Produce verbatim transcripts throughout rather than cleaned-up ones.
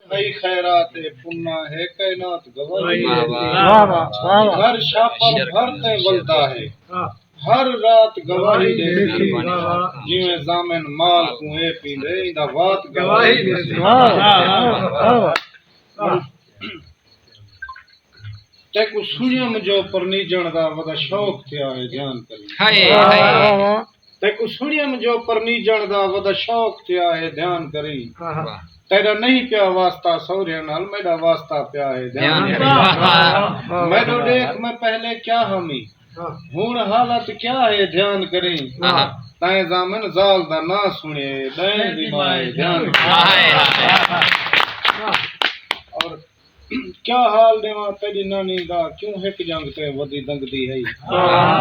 کئی خیرات اے پنا ہے، کائنات گواہی ݙیندی۔ واہ، واہ، واہ، واہ۔ ہر چھاپر بھر تے ولدا ہے، ہر رات گواہی ݙیندی۔ واہ، واہ۔ جیویں ضامن مال کوں اے پیندے، ایندا وات گواہی ݙیندی۔ واہ، واہ، واہ، واہ۔ تیکوں سݨیم جو پرنیجݨ دا ودا شوق تھیا ہے، دھیان کریں۔ ہائے، ہائے۔ تیکوں سݨیم جو پرنیجݨ دا ودا شوق تھیا ہے، دھیان کریں۔ واہ۔ تیݙا نہیں پیا واسطہ سہریاں نال، میݙا واسطہ پیا ہے، دھیان دھیان کریں۔ کریں۔ واہ، واہ، واہ۔ میݙو ݙیکھ میں پہلے کیا ہمی، ہݨ حالت کیا ہے، دھیان کریں۔ آہا۔ تیں ضامن ضال دا ناں سݨے، ݙائیں دی ماں ہے، دھیان کریں۔ ہائے، ہائے۔ اور کیا حال ݙیواں تیݙی نانی دا، کیوں ہک جنگ تے ودی دنگدی ہئی؟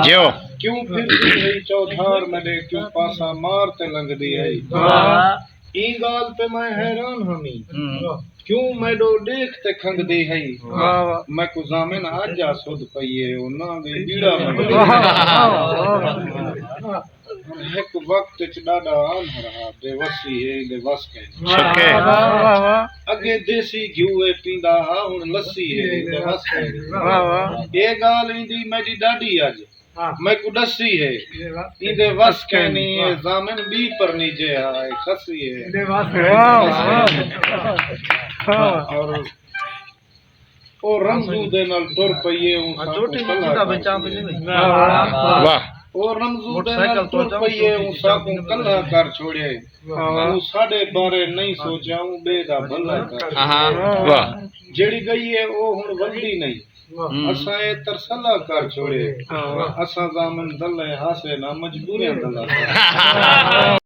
جیو۔ کیوں پھردی ہئی چودھار میݙے، کیوں پاسا مار تے لنگدی ہئی؟ واہ۔ ایں ڳالھ تے میں حیران ہمی، ہوں۔ کیوں میݙو ݙیکھ تے کھنگدی ہئی؟ واہ، واہ۔ میکوں ضامن اڄ آ سدھ پئی ہے، او ناں دی ٻیڑا منگدی۔ واہ، واہ، واہ۔ ہک وقت اچ ݙاݙا آنہر ہا، بے وسی ہے، ایندے وس کائنی۔ واہ، واہ، واہ۔ اڳے دیسی گھیو اے پیندا ہا، ہݨ لسی ہے، ایندے وس کائنی۔ واہ، واہ۔ اے ڳالھ ایندی میݙی ݙاݙی اڄ، ہاں۔ میکوں ݙسی ہے، ایندے وس کائنی۔ اے ضامن ٻی پرنیجے ہا، اے کھسی ہے۔ ایندے وس کائنی۔ واہ، واہ۔ اور او رمزو دے نال ٹر پئی اے، اوں ساکوں کلہا کر چھوڑے۔ واہ۔ او رمزو دے نال ٹر پئی اے، اوں ساکوں کلہا کر چھوڑے۔ اوں ساݙے بارے نئیں سوچیا، اوں ٻئے دا بھلا کر۔ آہا۔ واہ۔ جیڑھی ڳئی اے، او ہݨ ولدی نئیں۔ ہوں۔ اساں اے ترسلا کر چھوڑے۔ واہ۔ اساں ضامن دلے ہاسے نہ، مجبوریاں دلا کر۔